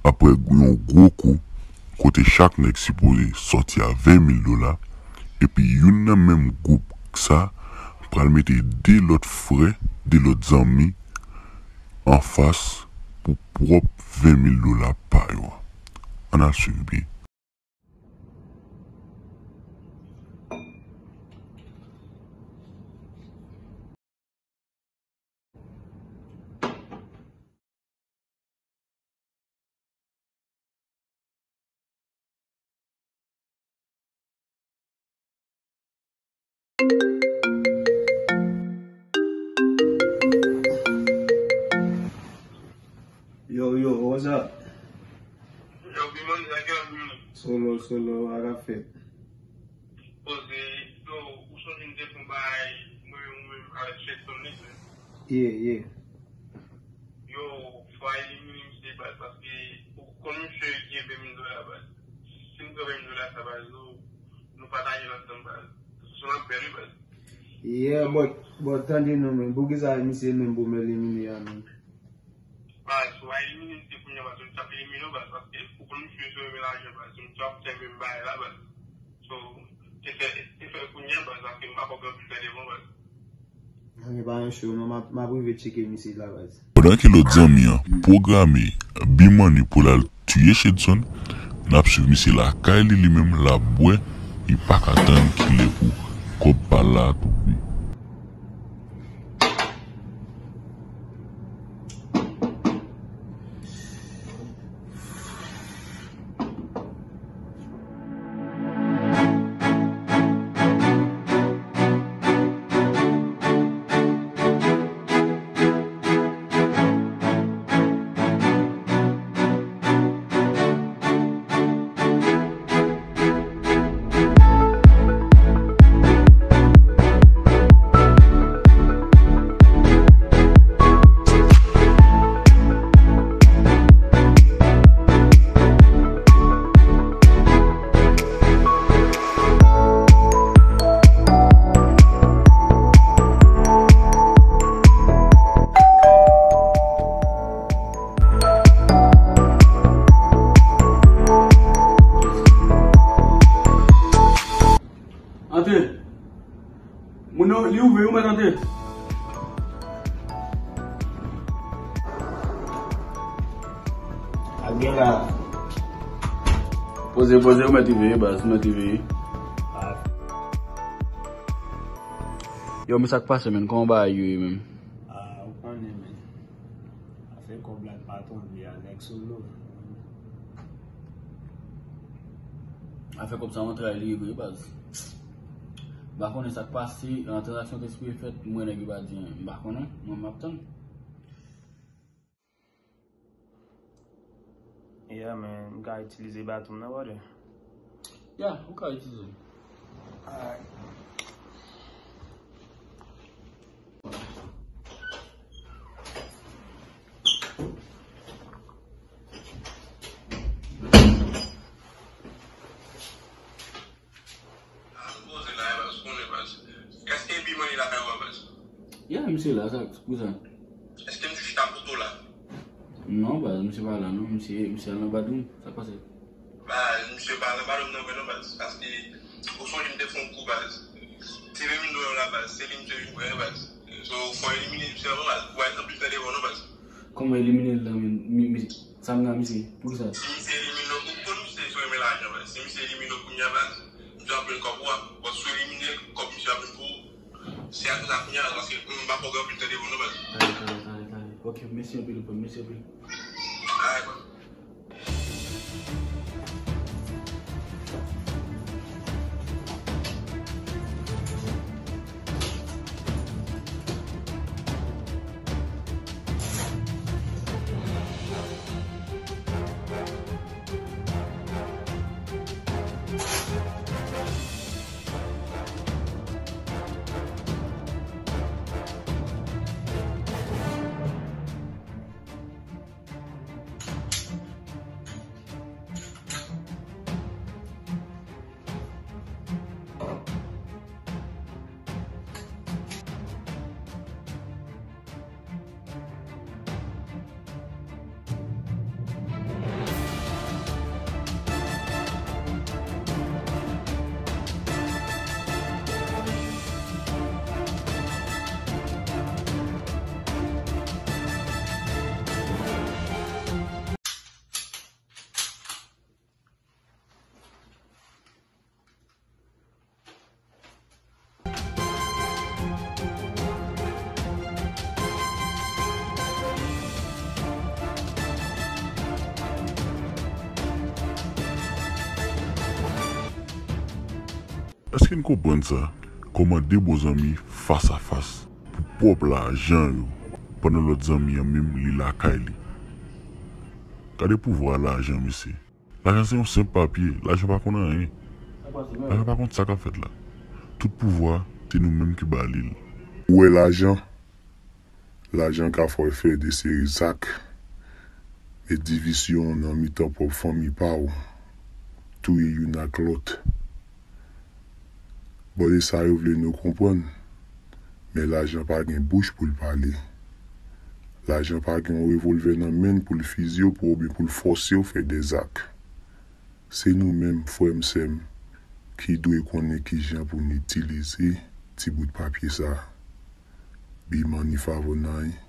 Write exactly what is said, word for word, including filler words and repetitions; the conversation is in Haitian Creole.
Apre yon gwo kou, kote chak nèg sipoze sòti a ven mil dola, epi youn nan menm gwoup sa pral mete de lòt frè, de lòt zanmi anfas pou pwòp ven mil dola pa yo a. Ann al swiv byen. Yo, yo, what's up? Yo, Bimon, sa k ap fèt? Solo, solo, sa k ap fèt? Poze, yo, ou sonje m te fè yon bagay, mwen, mwen menm avèk Shelton li, Yeah, yeah. Yo, fò elimine misye baz, paske ou konn misye gen ven mil dola baz. Si m pran ven mil dola sa baz, nou, nou pataje l ansanm baz. Se yon bèl wi baz. Yeah, but, but tande non, men, poukisa misye menm pou m elimine a, men? Baz, ou a elimine misye kounye a, baz, ou t ap elimine w, baz, paske ou konn misye se renmen lajan, baz, ou t ap fè menm bagay la, baz. So, te fè, te fè kounye a, baz, paske m pa kwè gen anpil fè devan, baz. Anyen pa yon cho, non, m ap, m ap rive tcheke misye la, baz. Pandan ke lòt zanmi an pwograme Bimani pou l al tiye Shedson, n ap swiv misye lakay li, li menm l ap bwè, li pa ka tann kilè pou kòb pa l la tonbe. Antre. Moun yo, li ouvri, ou mèt antre. Ak gen la. Poze, poze, ou mèt rive, baz, ou mèt rive. Yo, men sa k pase, menn? Kòman bagay yo ye, menn? Ah, ou konnen, menn. Afè kòb la pa tonbe a, nèg sou lòd. Afè kòb sa yon tray li ye vre, baz. M pa konnen sa k pase, yon tranzaksyon te sipoze fèt, m wè nèg yo pa di anyen. M pa konnen, mwen m ap tann. Yeah, man, m ka itilize baton m nan, brother? Yeah, ou ka itilize l. Alright. Ah, nou poze la, baz, ou konnen, baz. Èske Bimani la, baz? Yeah, misye la, sa, pou sa. Èske misye chita poto la? Non, baz, misye pa la, non. Misye, misye al nan badroom. Sa k pase? Baz, misye pa al nan badroom, non, vre, non, baz. Paske, ou sonje m te fè yon kou, baz. Se ven mil dola la, baz. Se li misye vin pran, baz. So, fò elimine misye, non, baz. Ou pa anpil fè devan, non, baz. Kòman elimine l la, men? Mi, mi, sa m nan misye? Poukisa? Si misye elimine w, ou konn misye sou renmen lajan, baz. Si misye elimine w kounye a, baz, misye ap jwenn kòb ou a. Bon, si w elimine l, kòb misye ap vin pou ou. Se a sa kounye a, paske m pa kwè gen anpil tan devan nou, baz. Kale, kale, kale, kale. Ok, mèsi anpil, bro, mèsi anpil. Alright, bro. Èske n konprann sa? Kòman de bon zanmi fas a fas pou pwòp lajan yo, pandan lòt zanmi an menm li lakay li. Gade pouvwa lajan, mesye. Lajan se yon senp papye. Lajan pa konn anyen. Lajan pa konn sa k ap fèt la. Tout pouvwa, se nou menm ki ba li l. Ou wè lajan? Lajan ka fè w fè de seri zak. Met divizyon nan mitan pwòp fanmi pa w. Touye youn ak lòt. Bon, e sa yo vle nou konprann. Men lajan pa gen bouch pou l pale. Lajan pa gen yon revolvè nan men l pou l fizye w pou oubyen pou l fòse w fè de zak. Se nou menm, frè m, sè m, ki dwe konnen kijan pou n itilize ti bout papye sa a. Be money favor nine.